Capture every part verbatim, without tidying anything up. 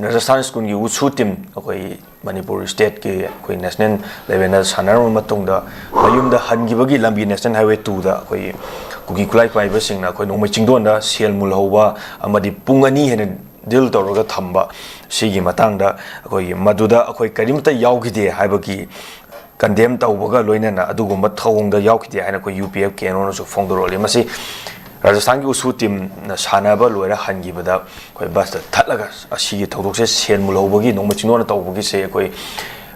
ꯔꯥꯖꯁꯊꯥꯟ ꯁ꯭ꯀꯨꯜꯒꯤ ꯋꯨꯁꯨ ꯇꯤꯝ ꯑꯩꯈꯣꯏ ꯃꯅꯤꯄꯨꯔ ꯁ꯭ꯇꯦꯠꯀꯤ ꯑꯩꯈꯣꯏ ꯅꯦꯁꯅꯦꯜ ꯂꯦꯚꯦꯜꯗ ꯁꯥꯟꯅꯔꯕ ꯃꯇꯨꯡꯗ ꯃꯌꯨꯝꯗ ꯍꯟꯈꯤꯕꯒꯤ ꯂꯝꯕꯤ ꯅꯦꯁꯅꯦꯜ ꯍꯥꯏꯋꯦ ꯇꯨꯗ ꯑꯩꯈꯣꯏꯒꯤ ꯀꯨꯀꯤ ꯈꯨꯠꯂꯥꯏ ꯄꯥꯏꯕꯁꯤꯡꯅ ꯑꯩꯈꯣꯏ ꯅꯣꯡꯃꯩ ꯆꯤꯡꯗꯣꯟꯗ ꯁꯦꯜ ꯃꯨꯜꯍꯧꯕ ꯑꯃꯗꯤ ꯄꯨꯡ ꯑꯅꯤ ꯍꯦꯟꯅ ꯗꯤꯜ ꯇꯧꯔꯒ ꯊꯝꯕ ꯁꯤꯒꯤ ꯃꯇꯥꯡꯗ ꯑꯩꯈꯣꯏꯒꯤ ꯃꯗꯨꯗ ꯑꯩꯈꯣꯏ ꯀꯔꯤꯝꯇ ꯌꯥꯎꯈꯤꯗꯦ ꯍꯥꯏꯕꯒꯤ ꯀꯟꯗꯦꯝ ꯇꯧꯕꯒ ꯂꯣꯏꯅꯅ ꯑꯗꯨꯒꯨꯝꯕ ꯊꯧꯑꯣꯡꯗ ꯌꯥꯎꯈꯤꯗꯦ ꯍꯥꯏꯅ ꯑꯩꯈꯣꯏ U P F K N ꯑꯣꯅꯁꯨ ꯐꯣꯡꯗꯣꯔꯛꯂꯤ꯫ ꯃꯁꯤ ꯔꯥꯖꯁꯊꯥꯟꯒꯤ ꯎꯁꯨ ꯇꯤꯝꯅ ꯁꯥꯟꯅꯕ ꯂꯣꯏꯔ ꯍꯟꯈꯤꯕꯗ ꯑꯩꯈꯣꯏ ꯕꯁꯇ ꯊꯠꯂꯒ ꯑꯁꯤꯒꯤ ꯊꯧꯗꯣꯛꯁꯦ ꯁꯦꯜ ꯃꯨꯜꯍꯧꯕꯒꯤꯁꯦ ꯑꯩꯈꯣꯏ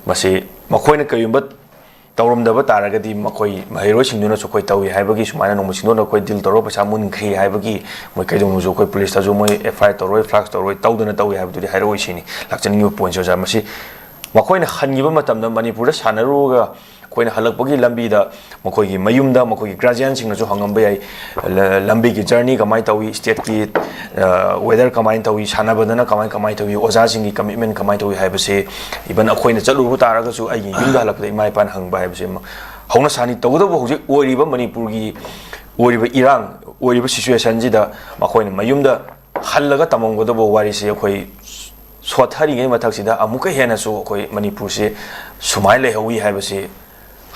ꯃꯁꯤ ꯃꯈꯣꯏꯅ ꯀꯔꯤꯒꯨꯝꯕ ꯇꯧꯔꯝꯗꯕ ꯇꯥꯔꯒꯗꯤ ꯃꯈꯣꯏ ꯃꯍꯩꯔꯣꯏꯁꯤꯡꯗꯨꯅꯁꯨ ꯑꯩꯈꯣꯏ ꯇꯧꯏ ꯍꯥꯏꯕꯒꯤ ꯁꯨꯃꯥꯏꯅ ꯅꯣꯡꯃꯩ ꯆꯤꯡꯗꯣꯟꯗ ꯑꯩꯈꯣꯏ ꯗꯤꯜ ꯇꯧꯔꯒ ꯄꯩꯁꯥ ꯃꯨꯟꯈ꯭ꯔꯤ ꯍꯥꯏꯕꯒꯤ ꯃꯣꯏ ꯀꯩꯗꯧꯅꯨꯡꯁꯨ ꯑꯩꯈꯣꯏ ꯄꯨꯂꯤꯁꯇꯁꯨ ꯃꯣꯏ ꯑꯦꯐ ꯑꯥꯏ ꯑꯥꯔ ꯇꯧꯔꯣꯏ, ꯐ꯭ꯂꯥꯛꯁ ꯇꯧꯔꯣꯏ, ꯇꯧꯗꯅ ꯇꯧꯏ ꯍꯥꯏꯕꯗꯨꯗꯤ ꯍꯥꯏꯔꯛꯑꯣꯏ ꯁꯤꯅꯤ ꯂꯥꯛꯆꯅꯤꯡꯉꯤꯕ ꯄꯣꯏꯟꯁꯦ ꯑꯣꯖꯥ꯫ ꯃꯁꯤ ꯃꯈꯣꯏꯅ ꯍꯟꯈꯤꯕ ꯃꯇꯝꯗ ꯃꯅꯤꯄꯨꯔꯗ ꯁꯥꯟꯅꯔꯨꯔꯒ ꯑꯩꯈꯣꯏꯅ ꯍꯜꯂꯛꯄꯒꯤ ꯂꯝꯕꯤꯗ ꯃꯈꯣꯏꯒꯤ ꯃꯌꯨꯝꯗ ꯃꯈꯣꯏꯒꯤ ꯒꯥꯔꯖꯤꯌꯥꯟꯁꯤꯡꯅꯁꯨ ꯍꯪꯉꯝꯕ ꯌꯥꯏ, ꯂ- ꯂꯝꯕꯤꯒꯤ ꯖꯔꯅꯤ ꯀꯃꯥꯏꯅ ꯇꯧꯏ, ꯁ꯭ꯇꯦꯠꯀꯤ ꯋꯦꯗꯔ ꯀꯃꯥꯏꯅ ꯇꯧꯏ, ꯁꯥꯟꯅꯕꯗꯅ ꯀꯃꯥꯏ ꯀꯃꯥꯏꯅ ꯇꯧꯏ, ꯑꯣꯖꯥꯁꯤꯡꯒꯤ ꯀꯃꯤꯠꯃꯦꯟ ꯀꯃꯥꯏꯅ ꯇꯧꯏ ꯍꯥꯏꯕꯁꯦ꯫ ꯏꯚꯟ ꯑꯩꯈꯣꯏꯅ ꯆꯠꯂꯨꯕ ꯇꯥꯔꯒꯁꯨ ꯑꯩꯒꯤ ꯌꯨꯝꯗ ꯍꯜꯂꯛꯄꯗ ꯏꯃꯥ ꯏꯄꯥꯅ ꯍꯪꯕ ꯍꯥꯏꯕꯁꯦ ꯑꯃ ꯍꯧꯅ ꯁꯥꯅꯤ꯫ ꯇꯧꯕꯇꯕꯨ ꯍꯧꯖꯤꯛ ꯑꯣꯏꯔꯤꯕ ꯃꯅꯤꯄꯨꯔꯒꯤ ꯑꯣꯏꯔꯤꯕ ꯏꯔꯥꯡ, ꯑꯣꯏꯔꯤꯕ ꯁꯤꯆꯨꯋꯦꯁꯟꯁꯤꯗ ꯃꯈꯣꯏꯅ ꯃꯌꯨꯝꯗ ꯍꯜꯂꯒ ꯇꯝꯃꯝꯒꯗꯕ ꯋꯥꯔꯤꯁꯦ ꯑꯩꯈꯣꯏ ꯁꯣꯠꯊꯔꯤꯉꯩ ꯃꯊꯛꯁꯤꯗ ꯑꯃꯨꯛꯀ ꯍꯦꯟꯅꯁꯨ ꯑꯩꯈꯣꯏ ꯃꯅꯤꯄꯨꯔꯁꯦ ꯁꯨꯃꯥꯏꯅ ꯂꯩꯍꯧꯋꯤ ꯍꯥꯏꯕꯁꯤ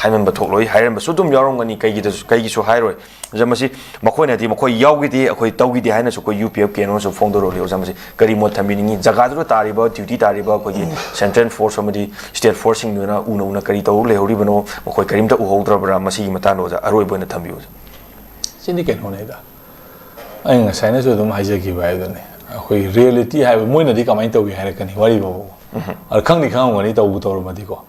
ꯍꯥꯏꯃꯟꯕ ꯊꯣꯛꯂꯣꯏ꯫ ꯍꯥꯏꯔꯝꯕꯁꯨ ꯑꯗꯨꯝ ꯌꯥꯎꯔꯝꯒꯅꯤ, ꯀꯩꯒꯤꯗꯁꯨ ꯀꯩꯒꯤꯁꯨ ꯍꯥꯏꯔꯣꯏ꯫ ꯑꯣꯖꯥ, ꯃꯁꯤ ꯃꯈꯣꯏꯅꯗꯤ ꯃꯈꯣꯏ ꯌꯥꯎꯈꯤꯗꯦ, ꯑꯩꯈꯣꯏ ꯇꯧꯈꯤꯗꯦ ꯍꯥꯏꯅꯁꯨ ꯑꯩꯈꯣꯏ U P F K N ꯑꯣꯅꯁꯨ ꯐꯣꯡꯗꯣꯔꯛꯂꯤ꯫ ꯑꯣꯖꯥ, ꯃꯁꯤ ꯀꯔꯤ ꯃꯣꯠ ꯊꯝꯕꯤꯅꯤꯡꯉꯤ? ꯖꯒꯥꯗꯨꯗ ꯇꯥꯔꯤꯕ, ꯗ꯭ꯌꯨꯇꯤ ꯇꯥꯔꯤꯕ ꯑꯩꯈꯣꯏꯒꯤ ꯁꯦꯟꯇ꯭ꯔꯦꯜ ꯐꯣꯔꯁ ꯑꯃꯗꯤ ꯁ꯭ꯇꯦꯠ ꯐꯣꯔꯁꯁꯤꯡꯗꯨꯅ ꯎꯅ ꯎꯅ ꯀꯔꯤ ꯇꯧꯔ ꯂꯩꯍꯧꯔꯤꯕꯅꯣ? ꯃꯈꯣꯏ ꯀꯔꯤꯝꯇ ꯎꯍꯧꯗ꯭ꯔꯕ꯭ꯔꯥ? ꯃꯁꯤꯒꯤ ꯃꯇꯥꯡꯗ ꯑꯣꯖꯥ ꯑꯔꯣꯏꯕ ꯑꯣꯏꯅ ꯊꯝꯕꯤꯌꯨ, ꯑꯣꯖꯥ꯫ ꯁꯤꯗꯤ ꯀꯩꯅꯣꯅꯤꯗ, ꯑꯩ ꯉꯁꯥꯏꯅꯁꯨ ꯑꯗꯨꯝ ꯍꯥꯏꯖꯈꯤꯕ ꯍꯥꯏꯗꯨꯅꯤ꯫ ꯑꯩꯈꯣꯏ ꯔꯤꯌꯦꯂꯤꯇꯤ ꯍꯥꯏꯕ, ꯃꯣꯏꯅꯗꯤ ꯀꯃꯥꯏꯅ ꯇꯧꯒꯦ ꯍꯥꯏꯔꯛꯀꯅꯤ ꯋꯥꯔꯤ ꯐꯥꯎꯕ꯫ ꯑꯗ ꯈꯪꯗꯤ ꯈꯪꯉꯝꯒꯅꯤ ꯇꯧꯕꯨ ꯇꯧꯔꯝꯃꯗꯤꯀꯣ꯫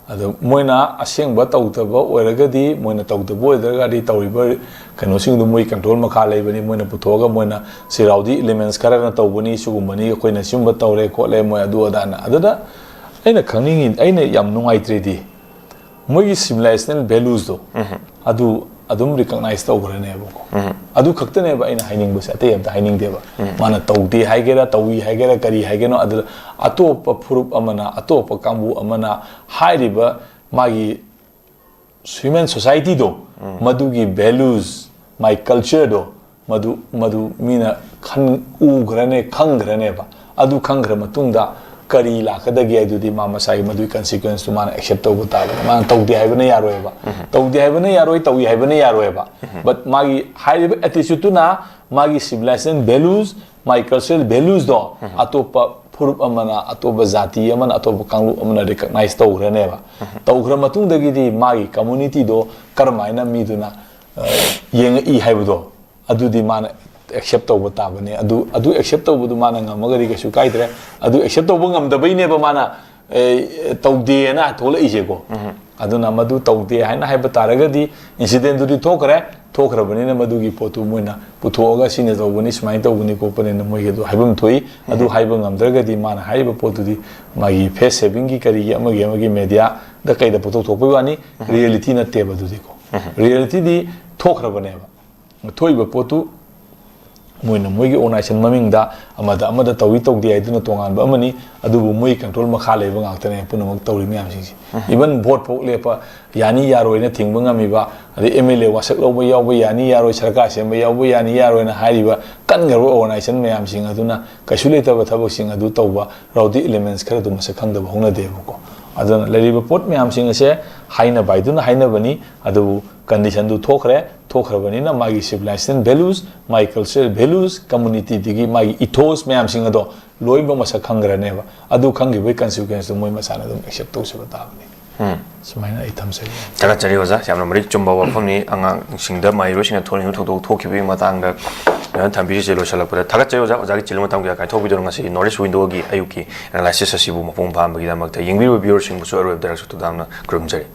ꯑꯗꯣ ꯃꯣꯏꯅ ꯑꯁꯦꯡꯕ ꯇꯧꯗꯕ ꯑꯣꯏꯔꯒꯗꯤ, ꯃꯣꯏꯅ ꯇꯧꯗꯕ ꯑꯣꯏꯗ꯭ꯔꯒꯗꯤ ꯇꯧꯔꯤꯕ ꯀꯩꯅꯣꯁꯤꯡꯗꯨ ꯃꯣꯏ ꯀꯟꯇ꯭ꯔꯣꯜ ꯃꯈꯥ ꯂꯩꯕꯅꯤ꯫ ꯃꯣꯏꯅ ꯄꯨꯊꯣꯛꯑꯒ ꯃꯣꯏꯅ ꯁꯤ ꯔꯥꯎꯗꯤ ꯏꯂꯤꯃꯦꯟꯁ ꯈꯔꯅ ꯇꯧꯕꯅꯤ, ꯁꯤꯒꯨꯝꯕꯅꯤ, ꯑꯩꯈꯣꯏꯅ ꯁꯤꯒꯨꯝꯕ ꯇꯧꯔꯦ ꯈꯣꯠꯂꯦ, ꯃꯣꯏ ꯑꯗꯨ ꯑꯗꯥꯅ꯫ ꯑꯗꯨꯗ ꯑꯩꯅ ꯈꯪꯅꯤꯡꯉꯤ, ꯑꯩꯅ ꯌꯥꯝ ꯅꯨꯡꯉꯥꯏꯇ꯭ꯔꯤꯗꯤ ꯃꯣꯏꯒꯤ ꯁꯤꯚꯤꯂꯥꯏꯖꯦꯁꯅꯦꯜ ꯚꯦꯂꯨꯁꯇꯣ ꯑꯗꯨ ꯑꯗꯨꯝ ꯔꯤꯀꯛꯅꯥꯏꯁ ꯇꯧꯈ꯭ꯔꯅꯦꯕꯀꯣ꯫ ꯑꯗꯨ ꯈꯛꯇꯅꯦꯕ ꯑꯩꯅ ꯍꯥꯏꯅꯤꯡꯕꯁꯦ, ꯑꯇꯩ ꯑꯝꯇ ꯍꯥꯏꯅꯤꯡꯗꯦꯕ꯫ ꯃꯥꯅ ꯇꯧꯗꯦ ꯍꯥꯏꯒꯦꯔꯥ, ꯇꯧꯏ ꯍꯥꯏꯒꯦꯔꯥ, ꯀꯔꯤ ꯍꯥꯏꯒꯦꯅꯣ, ꯑꯗꯨꯗ ꯑꯇꯣꯞꯄ ꯐꯨꯔꯨꯞ ꯑꯃꯅ, ꯑꯇꯣꯞꯄ ꯀꯥꯡꯕꯨ ꯑꯃꯅ ꯍꯥꯏꯔꯤꯕ ꯃꯥꯒꯤ ꯍ꯭ꯌꯨꯃꯦꯟ ꯁꯣꯁꯥꯏꯇꯤꯗꯣ, ꯃꯗꯨꯒꯤ ꯚꯦꯂꯨꯁ, ꯃꯥꯏ ꯀꯜꯆꯔꯗꯣ, ꯃꯗꯨ, ꯃꯗꯨ ꯃꯤꯅ ꯈꯟ-, ꯎꯈ꯭ꯔꯅꯦ, ꯈꯪꯈ꯭ꯔꯅꯦꯕ꯫ ꯑꯗꯨ ꯈꯪꯈ꯭ꯔ ꯃꯇꯨꯡꯗ ꯀꯔꯤ ꯂꯥꯛꯀꯗꯒꯦ ꯍꯥꯏꯗꯨꯗꯤ ꯃꯥ ꯃꯁꯥꯒꯤ ꯃꯗꯨꯒꯤ ꯀꯟꯁꯤꯀ꯭ꯋꯦꯟꯁꯇꯨ ꯃꯥꯅ ꯑꯦꯛꯁꯦꯞ ꯇꯧꯕ ꯇꯥꯕꯅꯤ꯫ ꯃꯥꯅ ꯇꯧꯗꯦ ꯍꯥꯏꯕꯅ ꯌꯥꯔꯣꯏꯕ꯫ ꯇꯧꯗꯦ ꯍꯥꯏꯕꯅ ꯌꯥꯔꯣꯏ, ꯇꯧꯏ ꯍꯥꯏꯕꯅ ꯌꯥꯔꯣꯏꯕ꯫ But ꯃꯥꯒꯤ ꯍꯥꯏꯔꯤꯕ ꯑꯦꯇꯤꯆꯨꯠꯇꯨꯅ ꯃꯥꯒꯤ ꯁꯤꯚꯤꯂꯥꯏꯖꯦꯁꯟ ꯚꯦꯂꯨꯁ, ꯃꯥꯒꯤ ꯀꯜꯆꯔꯦꯜ ꯚꯦꯂꯨꯁꯇꯣ ꯑꯇꯣꯞꯄ ꯐꯨꯔꯨꯞ ꯑꯃꯅ, ꯑꯇꯣꯞꯄ ꯖꯥꯇꯤ ꯑꯃꯅ, ꯑꯇꯣꯞꯄ ꯀꯥꯡꯂꯨꯞ ꯑꯃꯅ ꯔꯤꯀꯛꯅꯥꯏꯖ ꯇꯧꯈ꯭ꯔꯅꯦꯕ꯫ ꯇꯧꯈ꯭ꯔ ꯃꯇꯨꯡꯗꯒꯤꯗꯤ ꯃꯥꯒꯤ ꯀꯝꯃꯨꯅꯤꯇꯤꯗꯣ ꯀꯔꯝꯍꯥꯏꯅ ꯃꯤꯗꯨꯅ, ꯑ, ꯌꯦꯡꯉꯛꯏ ꯍꯥꯏꯕꯗꯣ, ꯑꯗꯨꯗꯤ ꯃꯥꯅ ꯑꯦꯛꯁꯦꯞ ꯇꯧꯕ ꯇꯥꯕꯅꯤ꯫ ꯑꯗꯨ, ꯑꯗꯨ ꯑꯦꯛꯁꯦꯞ ꯇꯧꯕꯗꯨ ꯃꯥꯅ ꯉꯝꯃꯒꯗꯤ ꯀꯩꯁꯨ ꯀꯥꯏꯗ꯭ꯔꯦ꯫ ꯑꯗꯨ ꯑꯦꯛꯁꯦꯞ ꯇꯧꯕ ꯉꯝꯗꯕꯩꯅꯦꯕ ꯃꯥꯅ, ꯑꯦ, ꯇꯧꯗꯦꯅ ꯊꯣꯛꯂꯛꯏꯁꯦꯀꯣ꯫ ꯑꯗꯨꯅ ꯃꯗꯨ ꯇꯧꯗꯦ ꯍꯥꯏꯅ ꯍꯥꯏꯕ ꯇꯥꯔꯒꯗꯤ, ꯏꯟꯁꯤꯗꯦꯟꯗꯨꯗꯤ ꯊꯣꯛꯈ꯭ꯔꯦ꯫ ꯊꯣꯛꯈ꯭ꯔꯕꯅꯤꯅ ꯃꯗꯨꯒꯤ ꯄꯣꯠꯇꯨ ꯃꯣꯏꯅ ꯄꯨꯊꯣꯛꯑꯒ ꯁꯤꯅ ꯇꯧꯕꯅꯤ, ꯁꯨꯃꯥꯏꯅ ꯇꯧꯕꯅꯤ ꯈꯣꯠꯄꯅꯤꯅ ꯃꯣꯏꯒꯤ ꯑꯗꯨ ꯍꯥꯏꯐꯝ ꯊꯣꯛꯏ꯫ ꯑꯗꯨ ꯍꯥꯏꯕ ꯉꯝꯗ꯭ꯔꯒꯗꯤ ꯃꯥꯅ ꯍꯥꯏꯔꯤꯕ ꯄꯣꯠꯇꯨꯗꯤ ꯃꯥꯒꯤ ꯐꯦꯁ ꯁꯦꯚꯤꯡꯒꯤ ꯀꯔꯤꯒꯤ ꯑꯃꯒꯤ ꯑꯃꯒꯤ ꯃꯦꯗꯤꯌꯥꯗ ꯀꯩꯗ ꯄꯣꯠꯊꯣꯛ ꯊꯣꯛꯄꯩ ꯋꯥꯅꯤ, ꯔꯤꯌꯦꯂꯤꯇꯤ ꯅꯠꯇꯦꯕ ꯑꯗꯨꯗꯤꯀꯣ꯫ ꯔꯤꯌꯦꯂꯤꯇꯤꯗꯤ ꯊꯣꯛꯈ꯭ꯔꯕꯅꯦꯕ꯫ ꯊꯣꯛꯏꯕ ꯄꯣꯠꯇꯨ ꯃꯣꯏꯅ ꯃꯣꯏꯒꯤ ꯑꯣꯔꯒꯅꯥꯏꯖꯦꯁꯟ ꯃꯃꯤꯡꯗ ꯑꯃꯗ ꯑꯃꯗ ꯇꯧꯏ ꯇꯧꯗꯦ ꯍꯥꯏꯗꯨꯅ ꯇꯣꯉꯥꯟꯕ ꯑꯃꯅꯤ, ꯑꯗꯨꯕꯨ ꯃꯣꯏ ꯀꯟꯇ꯭ꯔꯣꯜ ꯃꯈꯥ ꯂꯩꯕ ꯉꯥꯛꯇꯅꯦ ꯄꯨꯝꯅꯃꯛ ꯇꯧꯔꯤ ꯃꯌꯥꯝꯁꯤꯡꯁꯦ꯫ ꯏꯚꯟ ꯚꯣꯠ ꯐꯥꯎ ꯂꯦꯞꯄ ꯌꯥꯅꯤ ꯌꯥꯔꯣꯏꯅ ꯊꯤꯡꯕ ꯉꯝꯃꯤꯕ, ꯑꯗꯩ ꯑꯦꯝ ꯑꯦꯜ ꯑꯦ ꯋꯥꯁꯛ ꯂꯧꯕ ꯌꯥꯎꯕ ꯌꯥꯅꯤ ꯌꯥꯔꯣꯏ, ꯁꯔꯀꯥꯔ ꯁꯦꯝꯕ ꯌꯥꯎꯕ ꯌꯥꯅꯤ ꯌꯥꯔꯣꯏꯅ ꯍꯥꯏꯔꯤꯕ ꯀꯟꯈ꯭ꯔꯕ ꯑꯣꯔꯒꯅꯥꯏꯖꯦꯁꯟ ꯃꯌꯥꯝꯁꯤꯡ ꯑꯗꯨꯅ ꯀꯩꯁꯨ ꯂꯩꯇꯕ ꯊꯕꯛꯁꯤꯡ ꯑꯗꯨ ꯇꯧꯕ ꯔꯥꯎꯗꯤ ꯏꯂꯤꯃꯦꯟꯁ ꯈꯔꯗꯨ ꯃꯁꯛ ꯈꯪꯗꯕ ꯍꯧꯅꯗꯦꯕꯀꯣ꯫ ꯑꯗꯨꯅ ꯂꯩꯔꯤꯕ ꯄꯣꯠ ꯃꯌꯥꯝꯁꯤꯡ ꯑꯁꯦ ꯍꯥꯏꯅꯕ ꯍꯥꯏꯗꯨꯅ ꯍꯥꯏꯅꯕꯅꯤ, ꯑꯗꯨꯕꯨ ꯀꯟꯗꯤꯁꯟꯗꯨ ꯊꯣꯛꯈ꯭ꯔꯦ꯫ ꯊꯣꯛꯈ꯭ꯔꯕꯅꯤꯅ ꯃꯥꯒꯤ ꯁꯤꯚꯤꯂꯥꯏꯖꯦꯁꯟ ꯚꯦꯂꯨꯁ, ꯃꯥꯒꯤ ꯀꯜꯆꯔꯦꯜ ꯚꯦꯂꯨꯁ, ꯀꯝꯃꯨꯅꯤꯇꯤꯗꯒꯤ ꯃꯥꯒꯤ ꯏꯊꯣꯁ ꯃꯌꯥꯝꯁꯤꯡ ꯑꯗꯣ ꯂꯣꯏꯅꯃꯛ ꯃꯁꯛ ꯈꯪꯈ꯭ꯔꯅꯦꯕ꯫ ꯑꯗꯨ ꯈꯪꯈꯤꯕꯒꯤ ꯀꯟꯁꯤꯀ꯭ꯋꯦꯟꯁꯇꯨ ꯃꯣꯏ ꯃꯁꯥꯅ ꯑꯗꯨꯝ ꯑꯦꯛꯁꯦꯞ ꯇꯧꯖꯕ ꯇꯥꯕꯅꯤ꯫ ꯁꯨꯃꯥꯏꯅ ꯑꯩ ꯊꯝꯖꯒꯦ꯫ ꯊꯥꯒꯠꯆꯔꯤ ꯑꯣꯖꯥ, ꯌꯥꯝꯅ ꯃꯔꯤꯛ ꯆꯨꯝꯕ ꯋꯥꯐꯝꯅꯤ꯫ ꯑꯉꯥꯡꯁꯤꯡꯗ ꯃꯍꯩꯔꯣꯏꯁꯤꯡꯅ ꯊꯣꯛꯍꯟꯅꯤꯡꯕ ꯊꯧꯗꯣꯛ ꯊꯣꯛꯈꯤꯕꯒꯤ ꯃꯇꯥꯡꯗ ꯊꯝꯕꯤꯔꯤꯁꯦ꯫ ꯂꯣꯏꯁꯤꯜꯂꯛꯄꯗ ꯊꯥꯒꯠꯆꯔꯤ ꯑꯣꯖꯥ, ꯑꯣꯖꯥꯒꯤ ꯆꯤꯜꯂꯝ ꯃꯇꯝ ꯀꯌꯥ ꯀꯥꯏꯊꯣꯛꯄꯤꯗꯨꯅ ꯉꯁꯤ ꯅꯣꯔꯠ ꯏꯁ ꯋꯤꯟꯗꯣꯒꯤ ꯑꯌꯨꯛꯀꯤ ꯑꯦꯅꯥꯂꯥꯏꯁꯤꯁ ꯑꯁꯤꯕꯨ ꯃꯄꯨꯡ ꯐꯥꯍꯟꯕꯒꯤꯗꯃꯛꯇ꯫ ꯌꯦꯡꯕꯤꯔꯤꯕ ꯚꯤꯌꯨꯋꯔꯁꯤꯡꯕꯨꯁꯨ ꯑꯔꯣꯏꯕꯗ ꯅꯛꯁꯨ ꯊꯧꯗꯥꯡꯅ ꯈꯨꯔꯨꯝꯖꯔꯤ꯫